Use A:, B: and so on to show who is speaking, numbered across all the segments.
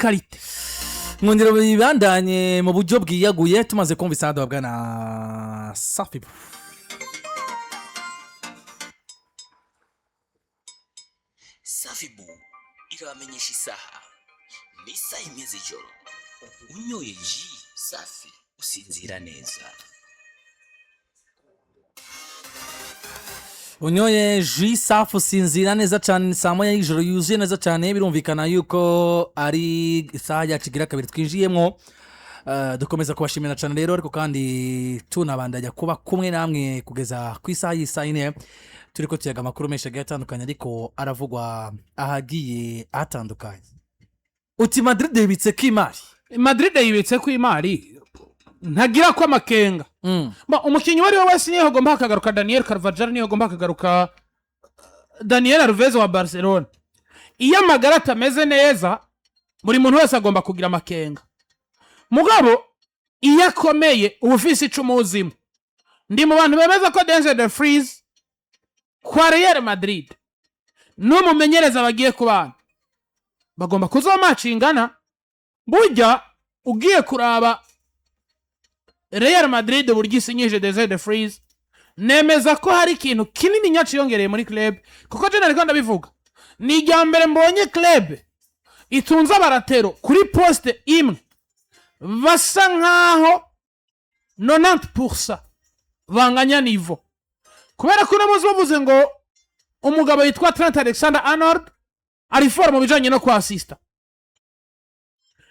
A: Qualité.
B: Mwongera bibandanye mu buryo bwiyaguye, tumaze kumva isada bwana Safi.
C: Safibu irabamenyesha isaha, ni isaha 1 z'ijoro. Unyoye ji safi usinzira neza.
B: Unyoye jus safi usinzira neza cyane. Saa 1 y'ijoro yuzuye neza cyane, birumvikana yuko ari isaha yacu igira kabiri twinjiyemo. Dukomeza kubashimira cyane rero, ariko kandi tunabandanya kuba kumwe namwe kugeza ku isaha y'isaha 4, turi ko tuyaga amakuru menshi agiye atandukanye ariko aravugwa ahagiye atandukanye. Uti Madrid yibitse ko imari.
A: Madrid yibitse ko imari, ntagira ko amakenga. Umukinnyi uwo ari we wese, niyo hagomba hakagaruka Daniel Carvajal, niyo hagomba hakagaruka Daniel Alves wa Barcelona, iyo amagara atameze neza buri muntu wese agomba kugira amakenga. Mugabo iyo akomeye uba ufise icumu uzimo. Ndi mu bantu bemeza ko Denzel Dumfries kwa Real Madrid n'umumenyereza bagiye kubana bagomba kuzomacingana. Burya ugiye kuraba Real Madrid burya isinyije Denzel Dumfries, nemeza ko hari ikintu kinini nyaciyongereye muri club, kuko je nariko ndabivuga, ni irya mbere mbonye club itunze aba latéraux kuri poste imwe basa nkaho 90% banganya niveau, kubera ko uno munsi bavuze ngo umugabo yitwa Trent Alexander Arnold ari fort mu bijanye no kwasista,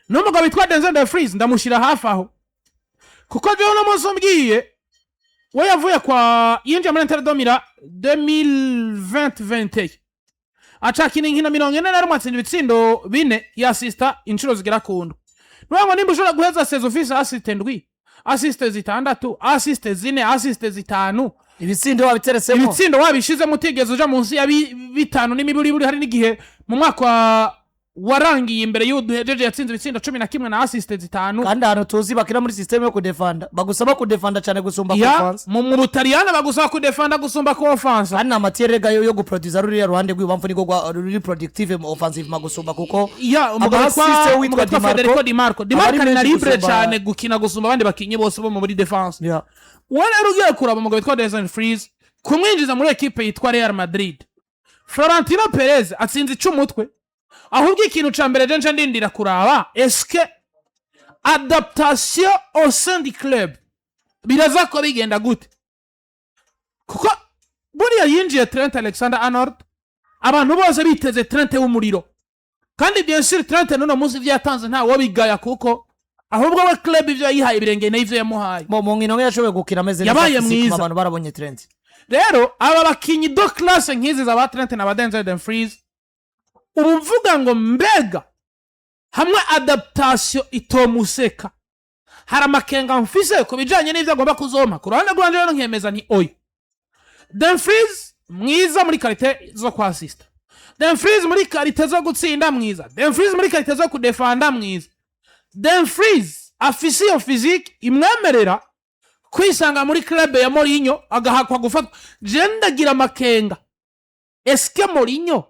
A: n'umugabo witwa Denzel Dumfries ndamushyira hafi aho, kuko jewe uno munsi umbwiye we yavuye kwa yinjiye muri Inter de Milan 2020 acakina inkino 41, atsinda ibitsindo 4, yasista inshuro zigera ku 7. Nuvuga ngo nimba ushobora guheza saison ufise assist 7, assist 6, assist 4, assist 5,
D: ibitsindo wabiteretsemo,
A: ibitsindo wabishizemo, utigeze uja munsi ya 5 n'imiburiburi. Hari n'igihe mu mwaka warangiye imbere y'uduhejeje yatsinze ibitsindo 11 na assist 5.
D: Kandi ahantu tuzi bakina muri système yo kudefanda, bagusaba kudefanda cyane gusumba
A: ya
D: kuofansa.
A: Mu Butaliyani bagusaba kudefanda gusumba kuofansa.
D: Kandi na matière rega yo guproduza ruriya ruhande rw'ibubamfu niko ruri productive mu offensive magusumba, kuko
A: ya umugabo
D: ama
A: witwa
D: assist witwa
A: umugabo witwa
D: Di Marco,
A: Federico Di Marco, Di
D: aba
A: Marco
D: ari
A: ari na
D: menshi
A: libre
D: gusumba
A: cyane gukina gusumba abandi bakinyi bose bo muri défense. We rero ugiye kuraba umugabo witwa Denzel Dumfries, kumwinjiza muri ekipe yitwa Real Madrid, Florentino Perez atsinze icumutwe. Ahubwo ikintu ca mbere je nca ndindira kuraba, eske adaptation au sein du club biraza ko bigenda gute? Kuko buriya yinjiye Trent Alexander Arnold, abantu bose biteze Trent w'umuriro, kandi bien sûr Trent n'uno munsi ivyo yatanze ntawo bigaya, kuko ahubwo we club ivyo yayihaye ibirenge n'ivyo yamuhaye.
D: Mu nkino nke yashoboye gukina ameze neza
A: Yabaye
D: physiquement,
A: mwiza.
D: abantu barabonye Trent.
A: Rero aba bakinyi de classe nk'izi za ba Trent na ba Denzel Dumfries, ubu mvuga ngo mbega hamwe adaptation itomuseka, hari amakenga mfise ku bijanye n'ivyo agomba kuzompa. Ku ruhande rwanje rero nkemeza nti oya, Dumfries mwiza muri qualité zo kwasista, Dumfries muri qualité zo gutsinda mwiza, Dumfries muri qualité zo kudefanda mwiza, Dumfries afise iyo physique imwemerera kwisanga muri club ya Mourinho agahakwa gufatwa. Je ndagira amakenga, eske Mourinho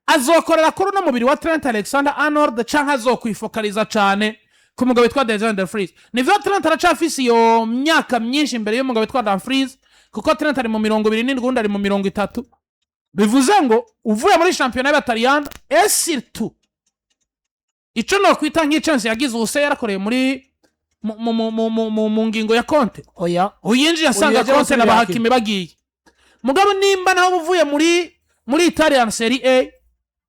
A: azokorera kuri uno mubiri wa Trent Alexander Arnold canke azokwifokaliza cane ku mugabo witwa Denzel Dumfries? Nivyo, Trent aracafise iyo myaka myinshi imbere y'umugabo witwa Dumfries, kuko Trent ari mu 27, uwundi ari mu 30. Bivuze ngo uvuye muri shampiyona y'Abataliyani, et surtout ico nokwita nk'icensi yagize ubuse yarakoreye muri mu ngingo ya Conte.
D: Oya.
A: Uyinjiye asanga
D: Uyu yaje
A: Conte na
D: gusubira.
A: Bahakimi bagiye. Mugabo nimba naho uvuye muri Italian Serie A,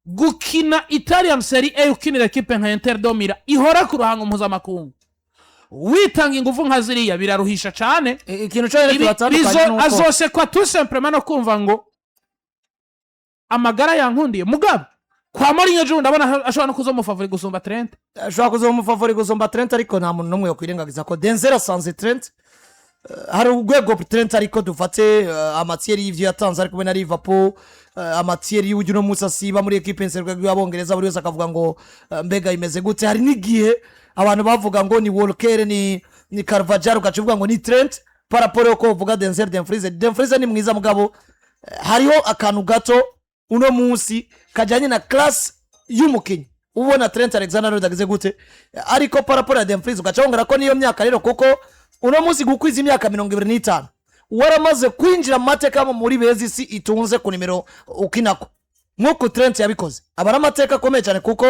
A: gukina Italian Serie A ukinira ekipe nka Inter de Milan ihora ku ruhango mpuzamakungu, witanga ingufu nka ziriya biraruhisha cane.
D: Ikintu cyo rero kibatandukanye nuko
A: azosekwa tout simplement no kumva ngo amagara yankundiye. Mugabo kwa Mourinho ejo ndabona ashobora no kuza umu favori gusumba Trent.
D: Ashobora kuza umu favori gusumba Trent, ariko nta muntu n'umwe yakwirengagiza ko Denzel asanze Trent. Hari urwego Trent, ariko dufate a matière y'ivyo yatanze ari kumwe na Liverpool, a matière y'uburyo uno munsi asiba muri ekipe nserwa y'Abongereza, buri wese akavuga ngo mbega imeze gute? Hari n'igihe abantu bavuga ngo ni Walker, ni Carvajal, ugaca uvuga ngo ni Trent par rapport yuko uvuga Denzel Dumfries. Dumfries ni mwiza, mugabo hariho akantu gato uno munsi kajyanye na classe y'umukinnyi. Ubona Trent Alexander Arnold agize gute, ariko par rapport ya Dumfries, ugaca wongera ko niyo myaka rero, kuko uno munsi gukwiza imyaka 25 waramaze kwinjira mu mateka muri beza isi itunze ku nimero ukinako nk'uko Trent yabikoze, aba ari amateka akomeye cyane, kuko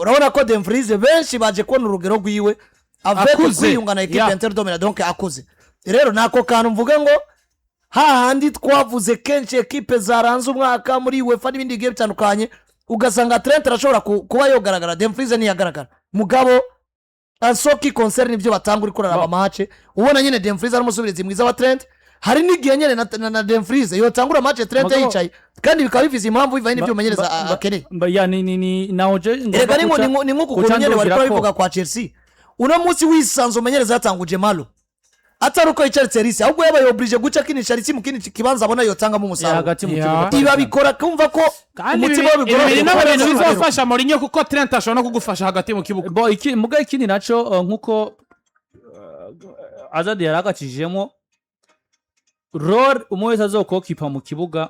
D: urabona ko Dumfries benshi baje kubona urugero rwiwe avec
A: Akuze.
D: kwiyunga na ekipe ya Inter de Milan, donc akuze. Rero nako kantu mvuga ngo hahandi twavuze kenshi ekipe zaranze umwaka muri UEFA n'ibindi bigiye bitandukanye, ugasanga Trent arashobora kuba yogaragara, Dumfries ntiyagaragara. Mugabo en ce qui concerne ibyo batanga, uri kuraraba match, ubona nyine Dumfries ari umusubirizi mwiza wa Trent. Hari n'igihe nyine na Dumfries yotangura match Trent yicaye, kandi bikaba bifise impamvu bivanye n'ibyo umumenyereza akeneye.
E: Ya ni naho je ngomba
D: Erega ni nk'uku kuntu
E: kuca
D: nyene wari
E: ndugira ko-
D: kubivuga kwa Chelsea. Uno munsi wisanze umumenyereza yatanguje Malo, atari uko yicaritse Reece, ahubwo yabaye obligé guca akinisha Reece mu kindi kibanza abona yotangamo
E: Ya,
D: umusaruro.
E: hagati mu
A: Ya.
E: kibuga.
D: Ibi abikora kumva ko
A: Kandi
D: umutima we
A: ibi biri no mu bintu
D: bigorora.
A: bizofasha Mourinho, kuko Trent ashobora no kugufasha hagati mu kibuga.
E: Bo iki muga ikindi naco nkuko Azadi yaragacishijemo, rôle umwe wese azokokipa mu kibuga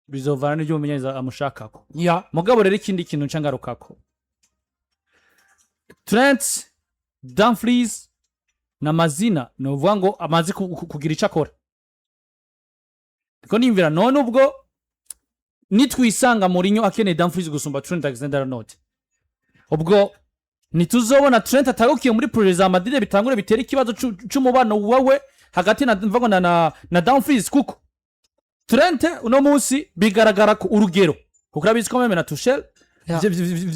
E: bizovana n'ibyo umumenyereza amushakako. Mugabo rero ikindi kintu nca ngarukako, Trent, Dumfries na mazina ni ukuvuga ngo amaze kugira icyo akora. Niko niyumvira none ubwo nitwisanga Mourinho akeneye Dumfries gusumba Trent Alexander Arnold, ubwo ntituzobona Trent atarukiye muri projet za Madrid, bitangure bitera ikibazo c'umubano wawe hagati na mvuga ngo na Dumfries, kuko Trent uno munsi bigaragara ko urugero, kuko urabizi ko même na Tuchel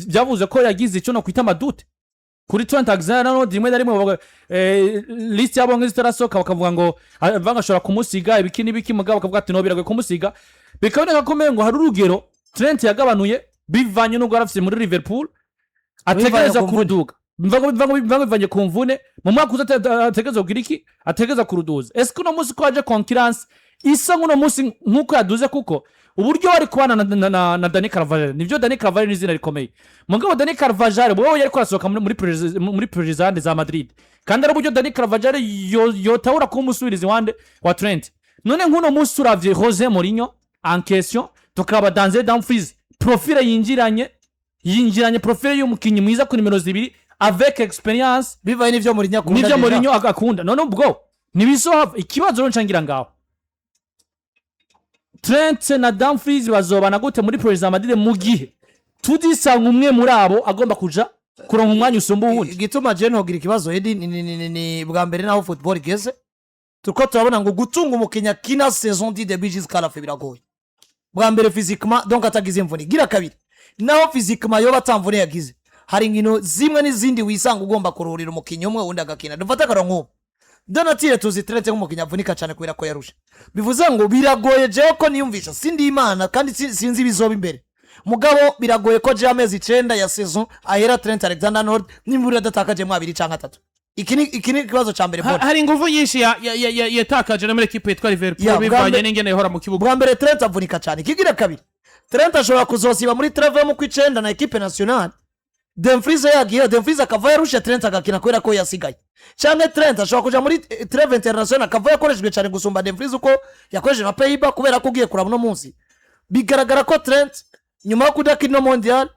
E: byavuze ko yagize icyo no kwita ama doutes kuri Trent Alexander Arnold. Rimwe na rimwe bavuga liste y'abongereza itarasohoka, bakavuga ngo vanga ashobora kumusiga ibiki n'ibiki, mugabo bakavuga ati no, biragoye kumusiga. Bikaboneka ko umengo hari urugero Trent yagabanuye bivanye n'ubwo yari afise muri Liverpool, ategereza
D: ku mvune.
E: kuruduga. Mva ngo bivanye ku mvune, mu mwaka uza ategereza kugira iki, ategereza kuruduza. Ese uno munsi ko haje concurrence isa nk'uno munsi nk'uko yaduze, kuko uburyo bari kubana na Dani Carvajal, nibyo, Dani Carvajal ni izina rikomeye, mugabo Dani Carvajal wowe yari arasohoka muri projet za Madrid, kandi ari uburyo Dani Carvajal yotahura kuba umusubirizi wande wa Trent. None nk'uno munsi uravye Jose Mourinho en question, tukaba Denzel Dumfries, profile yinjiranye profile y'umukinnyi mwiza ku nimero 2 avec expérience,
D: bivanye n'ivyo Mourinho akunda
E: nivyo
D: déjà.
E: Mourinho akunda. None ubwo ntibizohava ikibazo rero nca ngaho, Trent na Dumfries bazobana gute muri projet za Madrid mu gihe tudisanga umwe muri abo agomba kuja kuronka umwanya usumba uwundi?
D: Igituma je ntogira ikibazo, Edi, ni bwa mbere naho football igeze, turiko turabona ngo gutunga umukinnyi akina saison du début jusqu'à la fin biragoye. Bwa mbere physiquement, donc atagize imvune. Gira kabiri, naho physiquement yoba atamvune yagize, hari inkino zimwe n'izindi wisanga ugomba kuruhurira umukinnyi umwe, undi agakina. Dufate akaro nk'ubu Donatire, tuzi Trent nk'umukinnyi avunika cyane kubera ko yarusha. Bivuze ngo biragoye jewe ko niyumvisha, sindi Imana kandi sinzi ibizoba imbere, mugabo biragoye ko jewe amezi 9 ya saison ahera Trent Alexander Arnold nimvura adatakajemo abiri canke atatu. Iki ni ikibazo ca mbere mbona.
A: Hari ingufu nyinshi yatakaje no muri ekipe yitwa Liverpool bivanye n'ingene ihora mu kibuga.
D: Bwa mbere Trent avunika cyane. Ikigira kabiri, Trent ashobora kuzosiba muri trêve yo mu kw'icenda na équipe nationale, Dumfries yagiye, Dumfries akava yarusha, Trent agakina kubera ko yasigaye. Canke Trent ashobora kuja muri trêve internationale, akava yakoreshejwe cyane gusumba Dumfries uko yakoresheje na Pays-Bas, kubera ko ugiye kuraba uno munsi bigaragara ko Trent nyuma yo kudakina mondial,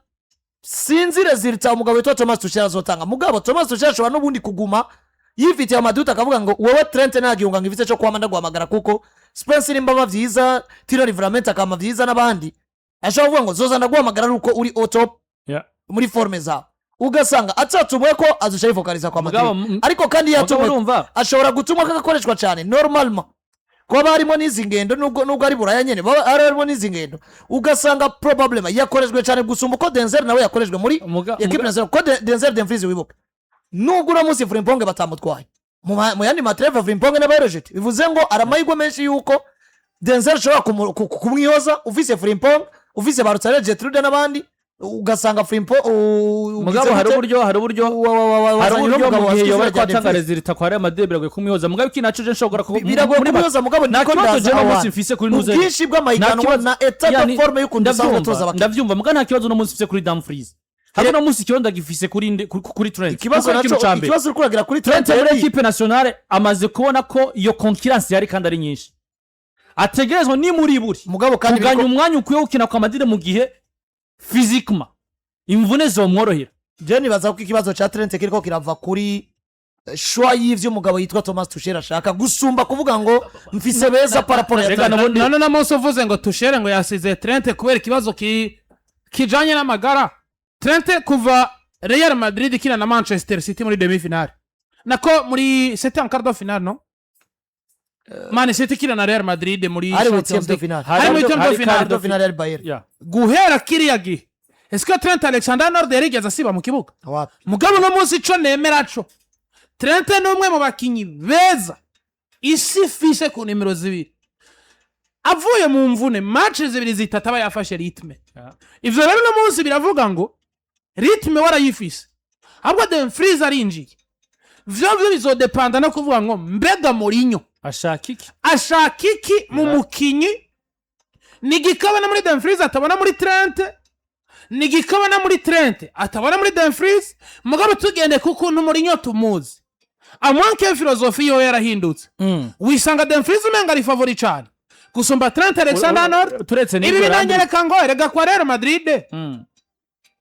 D: sinzi résultat umugabo witwa Thomas Tuchel azotanga. Mugabo Thomas Tuchel ashobora n'ubundi kuguma yifitiye ama doutes, akavuga ngo wowe Trent nta gihunga ngifite cyo kwama ndaguhamagara, kuko Spence nimba aba vyiza, Tino Livramento akama vyiza n'abandi, ashobora kuvuga ngo zoza ndaguhamagara ari uko uri au top muri forme zawe, ugasanga atatumwe ko azoca yifokaliza kwa
E: Mugabo,
D: Madrid. Ariko kandi
E: mugabo
D: yatumwe
E: urumva
D: ashobora gutumwa kagakoreshwa cyane normalement, kuba harimo n'izi ngendo, nubwo ari Buraya nyene baba hari harimo n'izi ngendo, ugasanga probablement yakorejwe cyane gusumba uko Denzel nawe yakorejwe muri équipe nationale, kuko Denzel Dumfries, wibuke, nubwo uno munsi Frimpong batamutwaye mu yandi ma trêves, Frimpong n'abayerejete, bivuze ngo ari amahirwe menshi yuko Denzel ushobora kumwihoza ufise Frimpong, ufise ba Rutsare Gertrude n'abandi, ugasanga Frimpong
E: Mugabo hari uburyo mu gihe yoba ariko atanga résultat kwa Real Madrid biragoye kumwihoza. Mugabo iki naco je nshobora
D: Biragoye kumwihoza, mugabo
E: nta
D: niko
E: kibazo
D: ndaza
E: je no
D: aho
E: munsi
D: hantu.
E: mfise kuri nuze
D: Ubwinshi bw'amahiganwa na état de forme y'ukuntu usanzwe utoza abakinnyi.
E: Ndavyumva, mugabo nta kibazo no munsi mfise kuri Dumfries, hamwe no munsi ikibazo ndagifise kuri Trent.
D: Ikibazo
E: Kuko ikintu
D: naco
E: ca mbere,
D: ikibazo uri kuragira kuri
E: Trent
D: Trent
E: muri
D: yari
E: équipe nationale amaze kubona ko iyo concurrence yari kandi ari nyinshi, ategerezwa ni muri buri
D: Mugabo kandi
E: kuganya umwanya ukwiye gukina kwa Madrid mu gihe physiquement Imvune zomworohera.
D: Je nibaza ko ikibazo ca Trent kiriko kirava kuri choix y'ivyo umugabo yitwa Thomas Tuchel ashaka, gusumba kuvuga ngo mfise beza par rapport ya
E: Reka
D: Trent.
E: n'ubundi-
A: None na munsi uvuze ngo Tuchel ngo yasize Trent kubera ikibazo kijanye n'amagara. Trent, kuva Real Madrid ikina na Manchester City muri demi finale, nako muri, c'était en quart de finale, no Man City ikina na Real Madrid muri
D: Ari
A: Champions
D: huitième de
A: League.
D: finale.
A: Hari muri huitième de
E: Hari
A: finale.
D: Quart de finale yari Bayern.
E: Yeah.
A: Guhera kiriya gihe, est-ce que Trent Alexander Arnold yarigeze asiba mu kibuga?
D: Wapi.
A: Mugabo uno munsi ico nemera co, Trent ni umwe mu bakinyi beza isi ifise ku nimero 2. Avuye mu mvune, match zibiri zitatu aba yafashe rythme. Ivyo rero uno munsi biravuga ngo rythme warayifise, ahubwo Dumfries arinjiye, vyo bizodepanda no kuvuga ngo mbega Mourinho
E: ashaka iki?
A: Ashaka iki mu mukinyi? Ni igikabona muri Dumfries atabona muri Trent, ni igikabona muri Trent atabona muri Dumfries. Mugabo tugende ku kuntu Mourinho tumuzi, amwanke philosophie yo yarahindutse, wisanga Dumfries umenga ari favori cyane gusumba Trent Alexander Arnold.
E: Turetse
A: Ibi
E: n'ibyo,
A: binanyereka ngo erega kwa Real Madrid,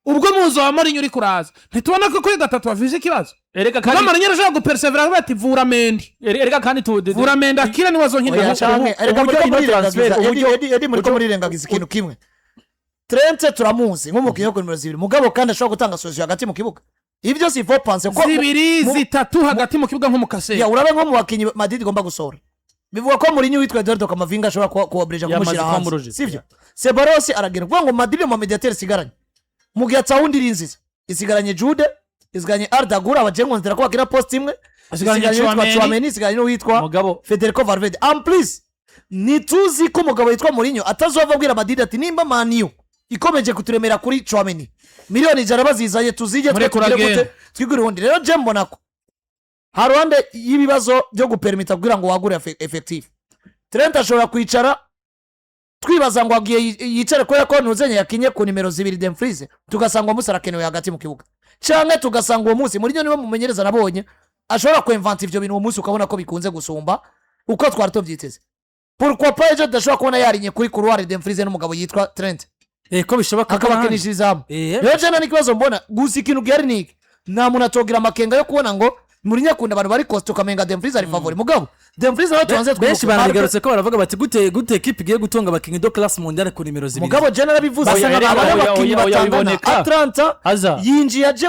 A: ubwo muzo wa Mourinho uri kuraza, ntitubona ko kuri gatatu bafise ikibazo?
E: Erega
A: kuko
E: kandi
A: Mourinho arashobora gupersevera avuga ati: "Vura Mendy,
E: erega kandi tu
A: vura Mendy akira, niwe azonkina."
D: Oya, canke erega
E: uburyo
D: muriko
E: ino
D: murirengagiza
E: transfer,
D: Edi, Edi, Edi, muriko murirengagiza ikintu kimwe. Trent turamuzi nk'umukinnyi wo ku nimero 2, mugabo kandi ashobora gutanga solution hagati mu kibuga. Ibyo si faut penser ko
A: Zibiri, zitatu hagati mu kibuga nk'umukaseri.
D: Ya, urabe nko mu bakinnyi Madrid igomba gusohora, bivuga ko Mourinho witwa Eduardo Camavinga ashobora kuba obligé
E: Yamaze
D: kumushyira
E: kuba
D: hanze.
E: mu
D: Sivyo? Ceballos aragenda, kuvuga ngo Madrid mu médiateur isigaranye, mu gihe atawundi iri nziza, isigaranye Jude, isigaranye Arda Güler, abagiye nkonzera ko bakina poste imwe,
A: Isigaranye
D: isigaranye uwitwa
A: Tchouaméni.
D: Tchouaméni, isigaranye n'uwitwa
E: Mugabo
D: Federico Valverde. En plus ntituzi ko umugabo witwa Mourinho atazova abwira Madrid ati: "Nimba Man U ikomeje kuturemera kuri Tchouaméni, miliyoni 100 bazizanye tuzige twe
A: Murekura
D: tugire
A: agenda."
D: gute, twigure ubundi." Rero je mbona ko haruhande y'ibibazo byo guperimita kugira ngo wagure effectif, Trent ashobora kwicara, twibaza ngo agiye yicare kubera ko ntuzenya yakinye ku nimero 2 Dumfries, tugasanga uwo munsi arakenewe hagati mu kibuga, canke tugasanga uwo munsi Mourinho niwe mumenyereza nabonye ashobora kwemvanta ivyo bintu, uwo munsi ukabona ko bikunze gusumba uko twari tuvyiteze. Pourquoi pas ejo tudashobora kubona yarinye kuri couloir Dumfries n'umugabo yitwa Trent,
B: Ko bishoboka ko
D: akabakinishiriza izamu? Rero jena n'ikibazo mbona gusa, ikintu gihari ni iki: nta muntu atogira amakenga yo kubona ngo Mourinho akunda abantu bari costaud, ukamenga Dumfries ari favori, mugabo Dumfries nawe tubanze
B: Benshi
D: twibuke.
B: barabigarutse ko baravuga bati: Gute ekipe igiye gutunga abakinnyi de classe mondiale ku nimero 2?"
D: Mugabo jena narabivuze,
E: Oya,
D: aba
E: oya,
D: n'abakinnyi
E: oya, oya,
D: batangana.
E: biboneka.
D: Atlanta
E: Aza.
D: yinjiye aje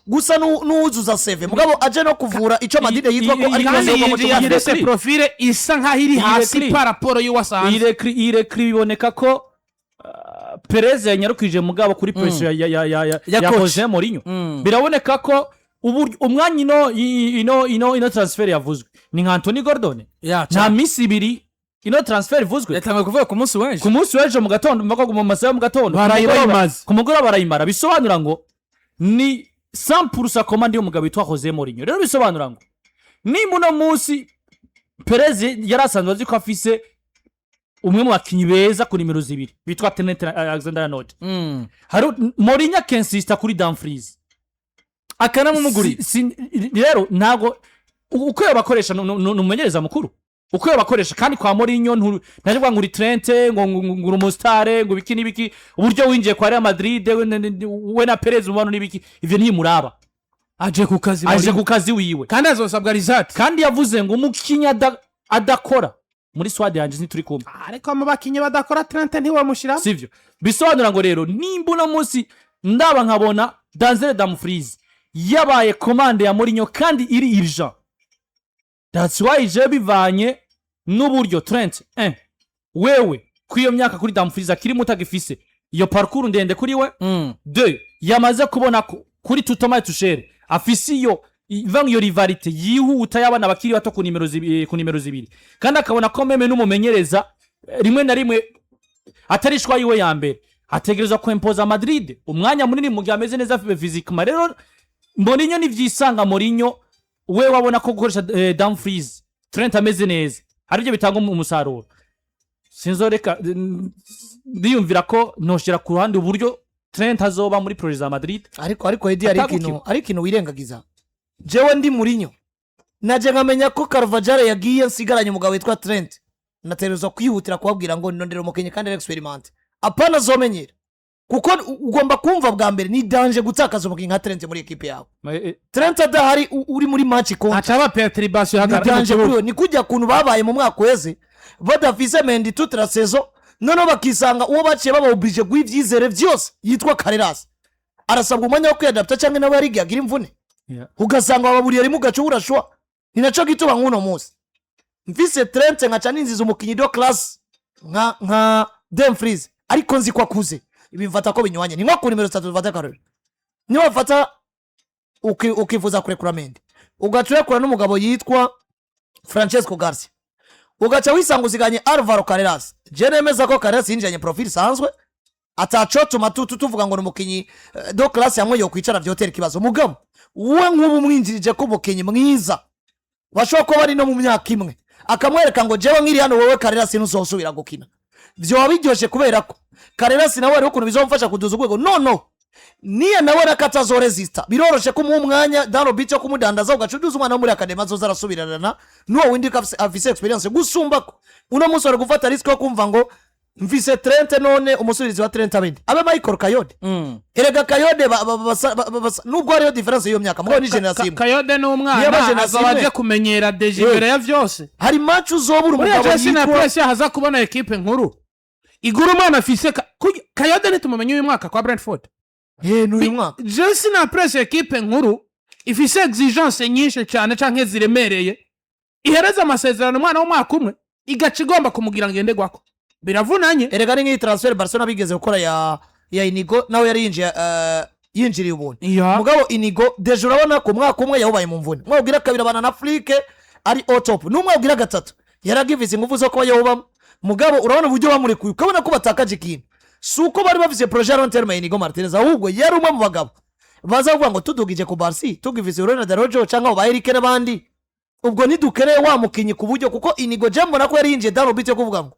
D: gusa n'uwuzuza seve, mugabo aje no kuvura icyo Madrid yitwa ko ari
A: Kandi
D: ikibazo yo
A: yinjiye
D: mu
A: afise
E: Iyi
A: profile isa nkaho iri
E: Iyi
A: hasi
E: recri.
A: par rapport y'uwasanze.
E: Iyi recrue biboneka ko Perez yanyarukije, mugabo kuri pression ya
B: Ya
E: ya
B: coach.
E: Jose Mourinho. Biraboneka ko uburyo umwanya ino transfer yavuzwe ni nka Anthony Gordon, nta minsi 2 ino transfer ivuzwe.
B: Yatangiye kuvuga ku munsi w'ejo.
E: Ku munsi w'ejo mu gatondo, mu masaha yo mu gatondo,
A: Baraye bayimaze.
E: Ku mugoroba barayimara. Bisobanura ngo ni 100% commande y'umugabo witwa Jose Mourinho. Rero bisobanura ngo nimba uno munsi Perez yari asanzwe azi ko afise umwe mu bakinnyi beza ku nimero 2 bitwa Trent Alexander Arnold, hari Mourinho akensista kuri Dumfries,
B: Akanamumugurira.
E: Rero ntabwo uko yabakoresha ni umumenyereza mukuru uko yabakoresha. Kandi kwa Mourinho ntavuga ngo uri Trent, ngo uri umusitare, ngo ibiki n'ibiki, uburyo winjiye kwa Real Madrid we na Perez umubano n'ibiki, ivyo ntiyimuraba.
A: Aje ku kazi.
E: Aje
A: Mourinho.
E: ku kazi wiwe.
A: Kandi azosabwa result.
E: Kandi yavuze ngo umukinyi adakora muri squad yanjye ntituri kumwe.
A: Ariko mu bakinnyi badakora, Trent ntiwamushyiramo.
E: Sivyo? Bisobanura ngo rero nimba uno munsi ndaba nkabona Denzel Dumfries yabaye commande ya Mourinho kandi iri urgent, that's why je bivanye n'uburyo Trent wewe kuri iyo myaka, kuri Dumfries akiri muto, agifise iyo parcours ndende kuri we, deux, yamaze kubona ko kuri Thomas Tuchel afise iyo iva iyo rivalité yihuta y'abana bakiri bato ku nimero 2, kandi akabona ko même n'umumenyereza rimwe na rimwe atari choix yiwe ya mbere, ategerezwa kwempoza Madrid umwanya munini mu gihe ameze neza physiquement. Rero Mourinho nivyisanga, Mourinho we wabona ko gukoresha Dumfries, Trent ameze neza, aribyo bitanga umusaruro. Sinzoreka ndiyumvira ko noshira ku ruhande uburyo Trent azoba muri projet za Madrid.
D: Ariko Edi, hari
E: Atagukiwe.
D: ikintu, hari ikintu wirengagiza. Jewe ndi Mourinho, naje nkamenya ko Carvajal yagiye, nsigaranye umugabo witwa Trent, nategerezwa kwihutira kubabwira ngo ndondera umukinnyi kandi ari expérimenté, apana azomenyera. Kuko ugomba kumva, bwa mbere ni danger gutakaza umukinnyi nka Trent muri ekipe yawe. Trent adahari, uri muri match konti
A: Hacaba perturbation
D: ni
A: hagati mu
D: danger kuri
A: kibuga.
D: we. Ni kujya kuntu babaye mu mwaka uheze badafise Mendy toute la saison, noneho bakisanga uwo baciye baba obligé guha ibyizere byose yitwa Carreras arasabwa umwanya wo kwiyadapta, cyangwa nawe yarigiye agira imvune, ugasanga wababuriye rimwe ugaca urashwa. Ni naco gituma nk'uno munsi mfise Trent, nkaca ninziza umukinnyi de classe nka Dumfries, ariko nzi ko akuze, ibi mfata ko binywanye. Ni nko ku nimero 3, dufate akarorero, niba wafata ukifuza kurekura Mendy, ugaca urekura n'umugabo yitwa Francesco Garcia, ugaca wisanga usiganye Alvaro Carreras. Je nemeza ko Carreras yinjiranye profil isanzwe, atacotuma tuvuga ngo ni umukinnyi de classe hamwe yokwicara vyotera ikibazo. Mugabo we nk'ubu mwinjirije ko umukinnyi mwiza bashobora kuba bari no mu myaka imwe, akamwereka ngo jewe nkiri hano, wowe Carreras ntuzosubira gukina, vyoba biryoshe, kubera ko Carreras nawe hariho ukuntu bizomufasha kuduza urwego. Nono niyo nawe reka atazoresista, biroroshe kumuha umwanya dano bico yo kumudandaza, ugaca uduza umwana wo muri académie, azoza arasubirana n'uwo windi ko afise expérience, gusumba ko uno munsi wari gufata risque yo kumva ngo mfise Trent, none umusubirizi wa Trent abindi abe Michael Kayode. Erega Kayode nubwo hariyo différence y'iyo myaka, mugabo ni génération imwe.
A: Kayode ni
D: Niyo
A: umwana,
D: génération
A: azoba
D: imwe.
A: aje kumenyera déjà imbere ya vyose.
D: Hari match uzobura
A: Buriya
D: umugabo
A: Jesse na
D: yitwa
A: press haza kubona ekipe nkuru igura umwana afise Kayode ntitumumenye uyu mwaka kwa Brentford.
D: Eh, ni uyu mwaka.
A: Jesse na press ekipe nkuru ifise exigence nyinshi cyane canke ziremereye ihereza amasezerano umwana w'umwaka umwe, igaca igomba kumugira ngenderwako, biravunanye.
D: Erega ni nk'iyi transfert Barcelona bigeze gukora ya Inigo, nawe yari yinjiye, yinjiriye ubuntu. Mugabo Inigo déjà urabona ko umwaka umwe yawubaye mu mvune, umwaka ugira kabiri abana na Flick ari au top, n'umwaka ugira gatatu yaragivise ingufu zo kuba yawubamo. Mugabo urabona uburyo bamurekuye, ukabona ko batakaje ikintu. Si uko bari bafise projet ya long terme ya Inigo Martinez, ahubwo yari umwe mu bagabo baza kuvuga ngo tudugije ku Barsi, tugivise Ronald Araujo cyangwa ba Eric n'abandi, ubwo ntidukeneye wa mukinyi ku buryo, kuko Inigo je mbona ko yari yinjiye dans le but yo kuvuga ngo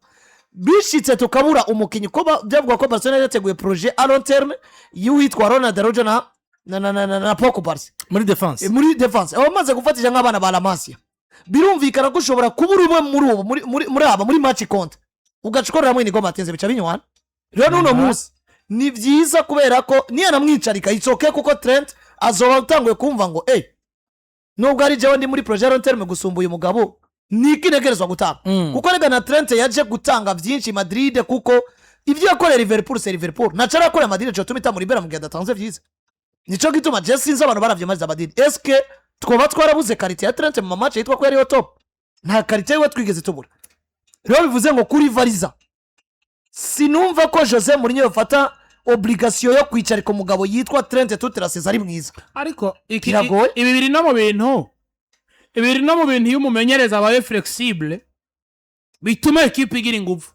D: bishitse tukabura umukinyi, ko byavuga ko Barcelona yari yateguye projet à long terme y'uwitwa Ronald Araujo na Pau Cubarsi
B: muri défense.
D: Muri défense abamaze gufatisha nk'abana ba La Masia, birumvikana ko ushobora kubura umwe muri ubu muri aba muri match compte, ugaca ukoreramo Inigo Martinez, bica binywana. Rero n'uno munsi ni byiza, kubera ko niyo anamwicarika it's okay, kuko Trent azoba utanguye kumva ngo nubwo ari jewe ndi muri projet long terme gusumba uyu mugabo, niki ntegerezwa gutanga? Kuko rega na Trent yaje gutanga byinshi Madrid, kuko ibyo yakoreye Liverpool, c'est Liverpool naco arakorera Madrid, cyo tuma itamuribera mu gihe adatanze byiza. Nico gituma je sinzi abantu baravye maze Madrid, eske twoba twarabuze qualité ya Trent mu ma match yitwa ko yariyo top? Nta qualité yiwe twigeze tubura. Rero bivuze ngo kuri Variza sinumva ko Jose Mourinho yofata obligation yo kwicarika umugabo yitwa Trent toute la saison ari mwiza.
A: Ariko iki
D: Biragoye.
A: Ibi biri no mu bintu, ibi biri no mu bintu iyo umumenyereza abaye flexible bituma ekipe igira ingufu.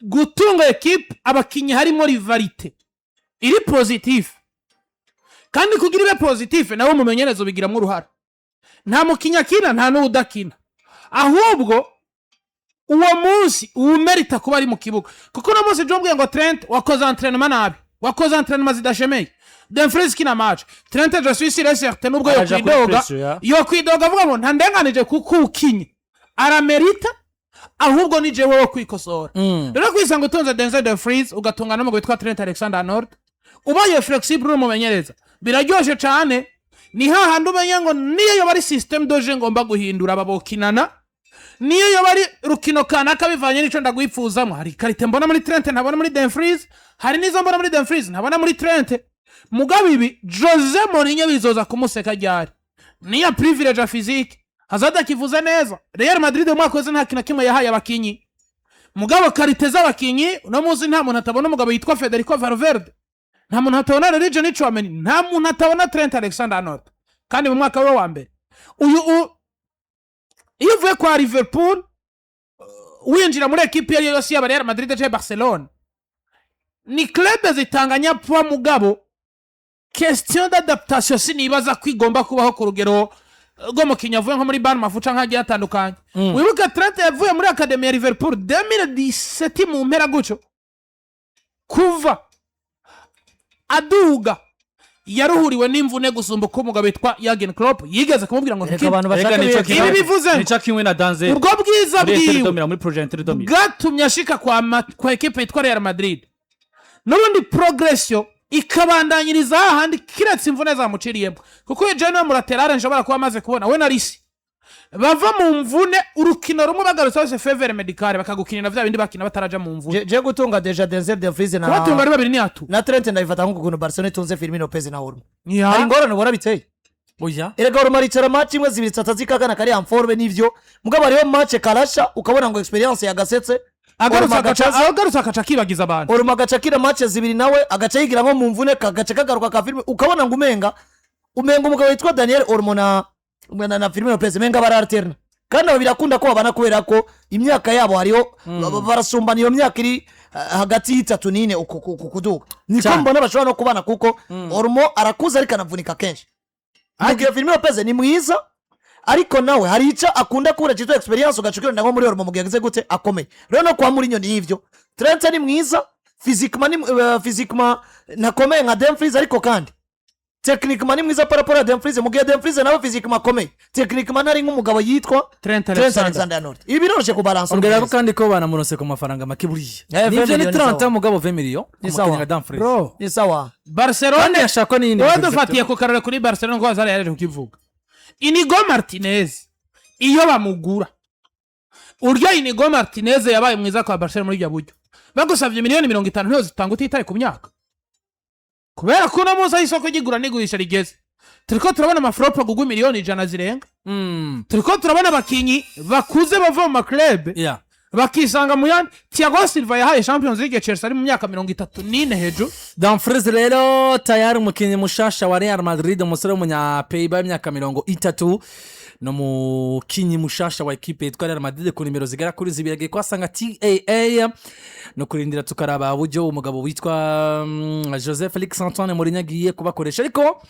A: Gutunga ekipe abakinnyi harimo rivalité iri positive, kandi kugira ibe positive nawe umumenyereza ubigiramo uruhara. Nta mukinnyi akina, nta n'uwudakina, ahubwo uwo munsi uwumerita kuba ari mu kibuga. Kuko uno munsi jya ngo Trent wakoze entraînement nabi, wakoze entraînement zidashemeye, Dumfries kina match. Trent, je suis sûr et certain, nubwo yo
E: Araja kuri
A: kwidoga,
E: pressure, ya.
A: yo kwidoga avuga ngo ntandenganije kuko ukinye aramerita, ahubwo ni jewe wo kwikosora. Rero kwisanga utunze Denzel Dumfries, ugatunga n'umugwi witwa Trent Alexander Arnold, ubaye flexible uri umumenyereza, biraryoshe cane. Ni hahandi umenya ngo niyo yoba ari système de jeu ngomba guhindura, aba bokinana, niyo yoba ari rukino kanaka bivanye n'ico ndagwipfuzamo. Hari qualité mbona muri Trent ntabona muri Dumfries, hari n'izo mbona muri Dumfries ntabona muri Trent. Mugabo ibi Jose Mourinho bizoza kumuseka ryari? Niyo privilège ya physique Hazard akivuze neza. Real Madrid mu mwaka wese nta kintu na kimwe yahaye abakinyi, mugabo qualité z'abakinyi uno munsi nta muntu atabona umugabo yitwa Federico Valverde, nta muntu atabona Aurélien Tchouameni, nta muntu atabona Trent Alexander Arnold. Kandi mu mwaka we wa mbere uyu iyo uvuye kwa Liverpool winjira muri ekipi iyo ari yo yose, yaba Real Madrid cyangwa Barcelona, ni club zitanganya poids. Mugabo question d'adaptation sinibaza ko igomba kubaho ku rugero rw'umukinnyi avuye nko muri Bournemouth canke agiye atandukanye. Wibuke Trent yavuye muri académie ya Liverpool 2017 mu mpera gutyo, kuva aduga yaruhuriwe n'imvune gusumba uko umugabo witwa Jurgen Klopp yigeze kumubwira ngo
D: Reka
A: ntukine.
D: abantu bashaka
E: Reka nico
D: ibihe.
A: Ibi bivuze ngo
E: nico kimwe na Denzel
A: ubwo bwiza
E: muri Inter
A: bwiwe
E: de Milan, muri projet Inter de Milan,
A: bwatumye ashika kwa ekipe yitwa Real Madrid. N'ubundi progression ikabandanyiriza hahandi, kiretse imvune zamuciriyemo, kuko uyu jeune mu latéral nshobora kuba amaze kubona we na Risi bava mu mvune, urukino rumwe bagarutse bose feu vert médical, bakagukinira vya bindi bakina bataraja mu mvune.
D: Je gutunga déjà Denzel Dumfries na
A: Kubatunga ari babiri ni atout.
D: na Trent, ndabifata nk'ukuntu Barcelona itunze Fermin Lopez na Olmo.
A: Ya.
D: Hari ingorane ubona biteye?
B: Oya.
D: Erega Olmo aricara match imwe, zibiri, zitatu, zikagana kari en forme n'ivyo, mugabo hariho match karasha ukabona ngo experience yagasetse.
A: Agarutse
D: Olmo
A: agaca
D: agaca
A: agarutse akaca akibagiza abantu.
D: Olmo agaca akira match zibiri, nawe agaca yigira nko mu mvune, kagaca kagaruka ka Firmino, ukabona ngo umenga umugabo witwa Daniel Olmo na Fermin Lopez umenga baralterna, kandi abo birakunda ko babana kubera ko imyaka yabo hariho barasumbana, iyo myaka iri hagati y'itatu n'ine uku kuduga niko
B: Cyane.
D: mbona bashobora no kubana, kuko Olmo arakuze ariko anavunika kenshi, mu gihe Fermin Lopez ni mwiza ariko nawe hari icyo akunda kubura cyitwa experience, ugaca ukirenda nko muri Olmo mu gihe yagize gute akomeye. Rero no kwa Mourinho ni ivyo, Trent ni mwiza physiquement, ni physiquement ntakomeye nka Dumfries, ariko kandi techniquement ni mwiza par rapport à Dumfries, mu gihe Dumfries nawe physiquement akomeye, techniquement ntari nk'umugabo yitwa
A: Trent
D: Trent
A: Alexander.
D: Alexander Arnold. Ibi biroroshye kubalansa.
B: Ongera ko kandi ko banamuronse ku mafaranga make buriya.
D: 20
B: Nivyo ni
D: miliyoni
B: 30
D: sawa.
B: mugabo 20 miliyo
D: Ni
B: umukinnyi
D: sawa.
B: nka Dumfries.
A: Bro,
D: Ni sawa.
A: Barcelona
B: Kandi yashakwa n'iyindi
A: wowe
B: migwi.
A: dufatiye ku karore kuri Barcelona, ngo Hazard yaje kukivuga, Inigo Martinez iyo bamugura uryo, Inigo Martinez yabaye mwiza kwa Barcelona muri ibyo buryo, bagusabye miliyoni 50 ntiyo zitanga utitaye ku myaka, kubera ko uno munsi aho isoko ry'igura n'igurisha rigeze, turiko turabona ama flop agugwa miliyoni 100 zirenga. Turiko turabona abakinyi bakuze bava mu ma club bakisanga mu yandi. Thiago Silva yahaye Champions League Chelsea ari mu myaka 34 hejuru.
B: Dumfries rero tayari umukinnyi mushasha wa Real Madrid, umusore w'umunya-Pays-Bas w'imyaka 30, ni umukinnyi mushasha wa ekipe yitwa Real Madrid ku nimero zigera kuri zibiri, agiye kuhasanga TAA. No kurindira tukaraba uburyo umugabo witwa Jose Felix Antoine Mourinho agiye kubakoresha, ariko